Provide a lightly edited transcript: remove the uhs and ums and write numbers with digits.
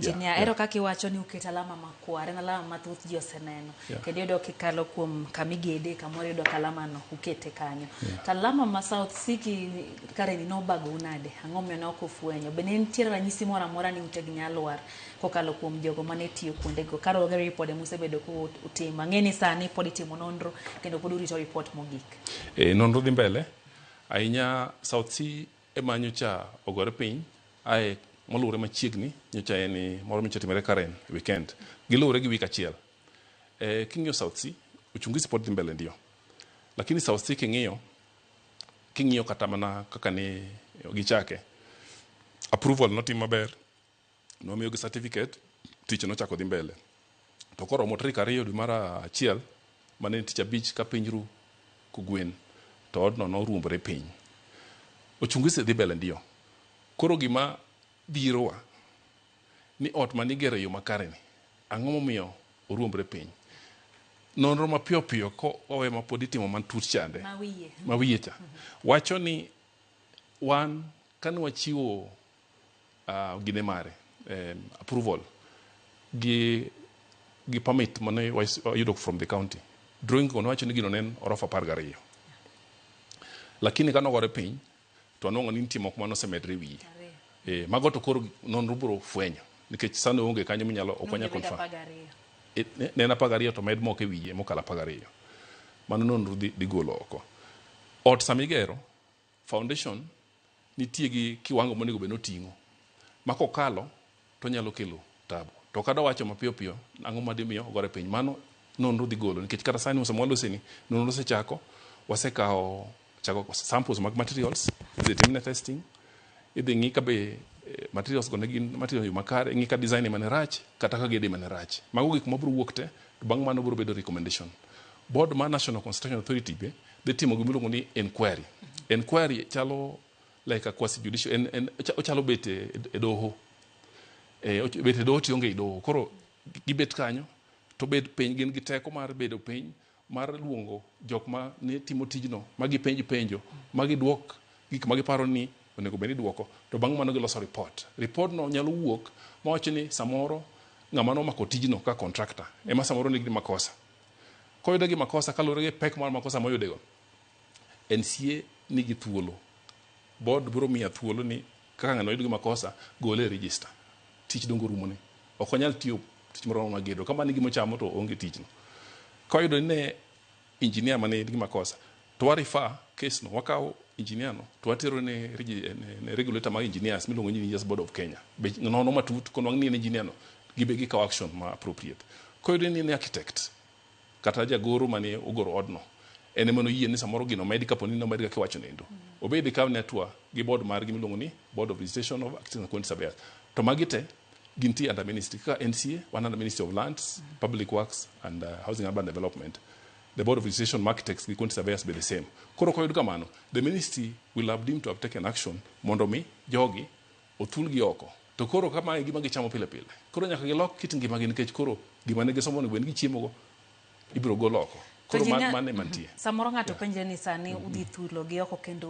Engineer, ero kaka iwacho ni uket alama makwar, en alama ma thoth ji oseneno. Kendo iyudo kikalo kuom kamigede, kamoro iyudo ka alama no ukete kanyo. To alama ma South C ki kareni nobagou nade? Ang'o momiyo ne ok ufwenyo? Be ne nitie ranyisi moro amora ni utegi nyalo lwar kokalo kuom jogo mane tiyo kuondego? Kaluwore gi ripode musebedo kutimo. Ang'e ni sani pod itimo nonro kendo pod urito ripot mogik. E, nonro dhi mbele ahinya. South C ema nyocha ogore piny ae moluwore machiegni nyocha en moro nyocha timore Karen weekend giluwore gi week achiel. King'iyo South C, uchunguzi pod dhi mbele ndio, lakini South C king'iyo kata mana kaka ne gichake, approval notim maber, nomiyogi certificate, tich nochako dhi mbele. To koromo tarik 2 dwe mar achiel, mane en tich abich ka piny ru kogwen, to odno noruombore piny. Uchunguzi dhi mbele ndio. Koro gima dhirowa ni ot manigero e yo makare ni, ang'o momiyo oruombre piny? Nonro mapiyo piyo ko wawe ma pod itimo matut chande Ma wiye. Ma wiye cha wacho ni wan kane wachiwo gine mare approval gi permit mane wayudo from the county, drawing go nowacho ni gino ne en orofa 12, lakini kanogore piny to wanwang'o ni nitie moko manosemedre wiye. Ariyo. E, mago to koro nonro biro fwenyo nikech sani onge kanyo minyalo ok wanyal Nowinjo bed confirm. 12. E, ne en 12 to med moko e wiye mokalo 12. Mano nonro dhi golo oko. Ot sama igero, foundation nitie gi kiwango monego bed noting'o ma kokalo to nyalo kelo tabu. To kada wacho mapiyo piyo ang'o madimiyo ogore piny, mano nonro dhi golo nikech kata sani sama waloseni, nonro osechako, wasekawo chako samples mag materials, idhi timne testing, idhi ng'i ka be materials go ne gin material yo makare, ing'i ka design ema ne rach kata ka gedo ema ne rach. Mago gik mabiro wuok te, to bang' mano biro bedo recommendation. Board mar National Construction Authority be dhi timo gimiluongo ni inquiry. Inquiry chalo like a quasi judicial, en ochalo bet e doho. Bet e doho tionge e doho. Koro gibet kanyo to bet piny, gin gi teko mar bedo piny mar luongo jok ma ne timo tijno ma gipenj penjo ma giduok gik ma giparo ni onego bed ni iduoko, to bang' mano giloso report. Report no nyalo wuok mawacho ni samoro ng'ama nomako tijno ka contractor ema samoro nigi makosa. Koyude gi makosa kaluwore gi pek mar makosa moyudego, NCA nigi thuolo, board biro miya thuolo ni kaka ng'ano oyud gi makosa, gole e register. Tich dongo rumone, ok onyal tiyo tich moro mar gedo. Ka mano e gima ochamo to oonge tijno. Koyudo ni ne engineer mane nigi makosa, to wa refer case no, wakawo engineer no to watero ne regulator mar engineers miluongo ni Engineers Board of Kenya be nono matut konwang' ni en engineer no, gibe gikawo action ma appropriate. Koyudo ni en architect kata jagoro mane ogoro odno en ema noyie ni samoro gino omedi, kapo ni nomedi kaka iwacho nendo, obed kaw ne hatua gi board margi miluongo ni Board of Registration of Architects and Quantity Surveyors. To magi te gintie under ministry kaka NCA, wan under Ministry of Lands, Public Works and Housing and Urban Development. The Board of Registration of Architects gi Quantity Surveyors be the same. Koro koyud kamano, the ministry will have deemed to have taken action mondo mi jogi othulgi oko. To koro ka mae e gima gichamo pile pile, koro nyaka gilok kit ngimagi nikech koro gima ne gisomo onego bed ni gichiemogo ibiro gol oko. Koro mano ema nitie. Samoro ng'ato penjre ni sani udhi thulo gi oko kendo.